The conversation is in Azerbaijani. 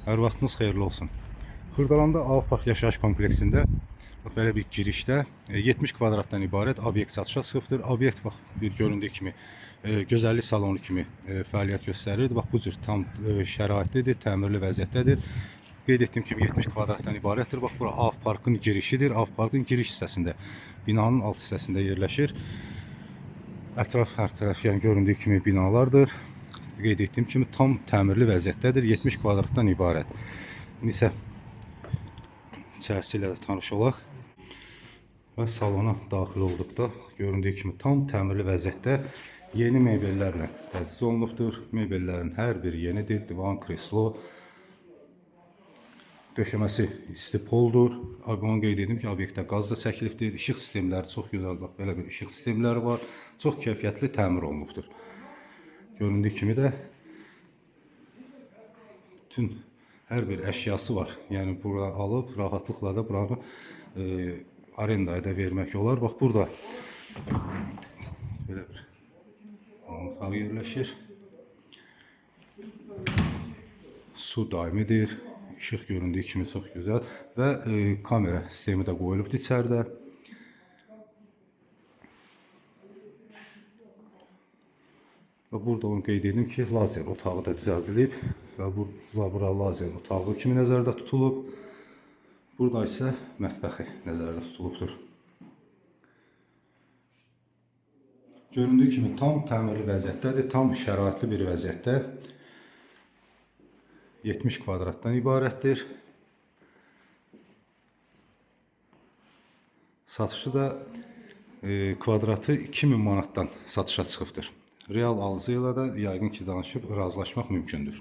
Hər vaxtınız xeyirli olsun. Xırdalanda Avpark yaşayış kompleksində bax belə bir girişdə 70 kvadratdan ibarət obyekt satışa çıxıbdır. Obyekt bax bir göründüyü kimi gözəllik salonu kimi fəaliyyət göstərir. Bax bu cür tam şəraitlidir, təmirli vəziyyətdədir. Qeyd etdiyim kimi 70 kvadratdan ibarətdir. Bax bura Avparkın girişidir. Avparkın giriş hissəsində, binanın alt hissəsində yerləşir. Ətraf hər tərəf yəni göründüyü kimi binalardır. Qeyd etdiyim kimi tam təmirli vəziyyətdədir. 70 kvadratdan ibarət. İndi isə içərisi ilə də tanış olaq. Və salona daxil olduqda göründüyü kimi tam təmirli vəziyyətdə yeni mebellərlə təchiz olunubdur. Mebellərin hər biri yenidir. Divan, kreslo, döşəməsi isti poldur. Abi onu qeyd edim ki, obyektə qaz da çəkilibdir. İşıq sistemləri çox gözəl, bax belə bir işıq sistemləri var. Çox keyfiyyətli təmir olunubdur. Göründüyü kimi də bütün hər bir əşyası var. Yəni bura alıb rahatlıqla da buranı arendaya da vermək olar. Bax burada belə bir otaq yerləşir. Su daimidir. İşıq göründüyü kimi çox gözəl və kamera sistemi də qoyulubdur içəridə. Və burada onu qeyd edim ki, lazer otağı da düzəldilib və bura lazer otağı kimi nəzərdə tutulub. Burada isə mətbəxi nəzərdə tutulubdur. Göründüyü kimi tam təmirli vəziyyətdədir, tam şəraitli bir vəziyyətdə. 70 kvadratdan ibarətdir. Satışı da kvadratı 2000 manatdan satışa çıxıbdır. Real alıcı ilə də yəqin ki danışıb razılaşmaq mümkündür.